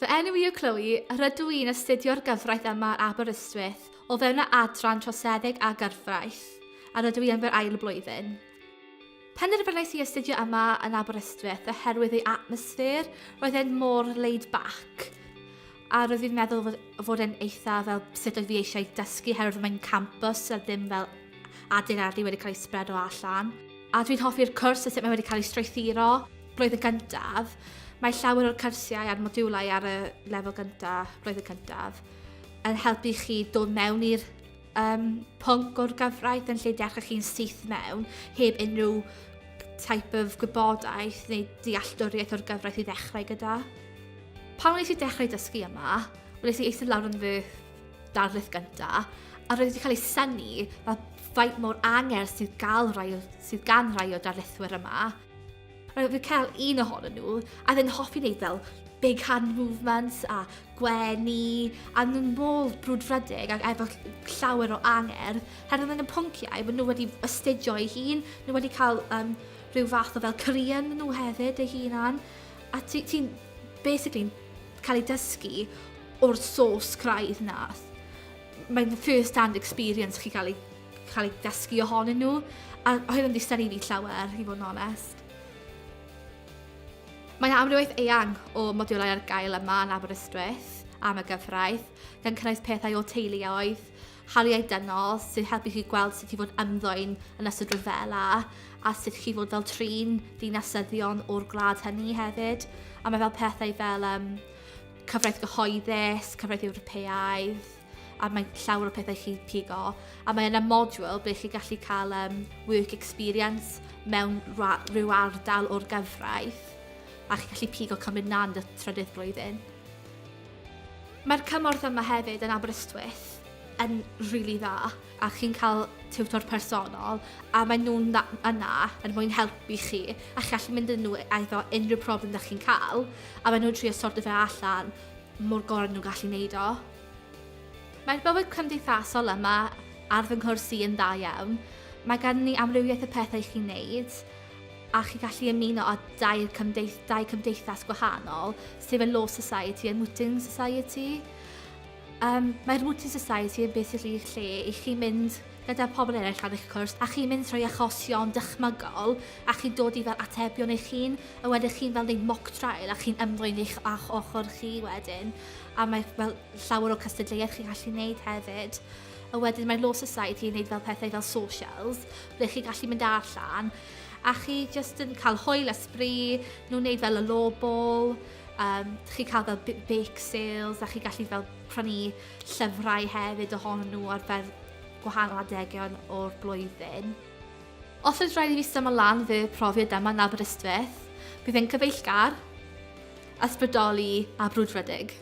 Fy enw i yw Chloe, a rydw i'n astudio'r gyfraith yma ar Aberystwyth o fewn y adran Troseddeg a Gyfraith, a rydw i yn fy ail blwyddyn. Penderfynais i astudio yma yn Aberystwyth oherwydd ei atmosffer, roedd e'n mor laid back, a roedd fi'n meddwl fod, fod e'n eitha fel sut oedd fi eisiau dysgu herwydd mae'n campus a ddim fel adeiladu wedi cael ei spredo allan. A dwi'n hoffi'r cwrs a sut mae wedi cael ei strwythuro. Blwyddyn gyntaf, mae llawer o'r cyrsiau a'r modiwlau ar y lefel gyntaf, blwyddyn cyntaf, yn helpu chi dod mewn i'r um, pwnc o'r gyfraith yn lle dechrau chi'n syth mewn, heb unrhyw type of gwybodaeth neu dealltwriaeth o'r gyfraith i ddechrau gyda. Pan wnes i dechrau dysgu yma, wnes i eistedd lawr yn fy darlith gyntaf, a roedd wedi cael ei synnu fel faint mor angerdd sydd, gael rai, sydd gan rai o darlithwyr yma. Roedd wedi cael un ohonyn nhw, a oedd yn hoffi wneud fel big hand movements a gwenu, a nhw'n mor brwdfrydig ac efo llawer o angerdd. Herwydd yn y pwnciau, maen nhw wedi astudio eu hun, nhw wedi cael um, rhyw fath o fel career nhw hefyd eu hunan. A ti'n ti basically cael ei dysgu o'r source craidd na. Mae'n first hand experience chi cael ei, cael ei dysgu ohonyn nhw. A oedd yn distynnu fi llawer, i fod yn onest. Mae amrywiaeth eang o modiwlau ar gael yma yn Aberystwyth am y gyfraith, gan cynnwys pethau o teuluoedd, hawliau dynol sy'n helpu chi gweld sut i fod ymddwyn yn ystod rhyfela a sut chi fod fel trin dinasyddion o'r gwlad hynny hefyd. A mae fel pethau fel um, cyfraith gyhoeddus, cyfraith Ewropeaidd, a mae llawer o pethau chi pigo. A mae yna module ble chi gallu cael um, work experience mewn rhyw ardal o'r gyfraith, a chi gallu pigo cymryd na yn y trydydd blwyddyn. Mae'r cymorth yma hefyd yn Aberystwyth yn rili really dda a chi'n cael tiwtor personol a maen nhw'n yna yn mwyn helpu chi a chi gallu mynd yn nhw efo unrhyw problem da chi'n cael a maen nhw'n trio sortio fe allan mor gorau nhw'n gallu neud o. Mae'r bywyd cymdeithasol yma ar fy nghwrs i yn dda iawn. Mae gan ni amrywiaeth o pethau i chi wneud a chi gallu ymuno â dau, cymdeith, dau cymdeithas gwahanol, sef y Law Society a Mooting Society. Um, mae'r Mooting Society yn basically lle i chi mynd gyda pobl eraill ar eich cwrs a chi'n mynd trwy achosion dychmygol a chi'n dod i fel atebion eich hun a wedyn chi'n fel gwneud mock trial a chi'n ymddwyn eich a'ch ochr chi wedyn a mae fel llawer o cystadleuaeth chi'n gallu gwneud hefyd. A wedyn mae Law Society yn gwneud fel pethau fel socials ble chi'n gallu mynd allan a chi just yn cael hwyl a sbri, nhw'n gwneud fel y law ball, um, chi cael fel bake sales a chi gallu fel prynu llyfrau hefyd ohonyn nhw ar fel gwahanol adegion o'r blwyddyn. Os oes rhaid i fi syml lan fy profiad yma yn Aberystwyth, bydd e'n cyfeillgar, ysbrydoli a brwdfrydig.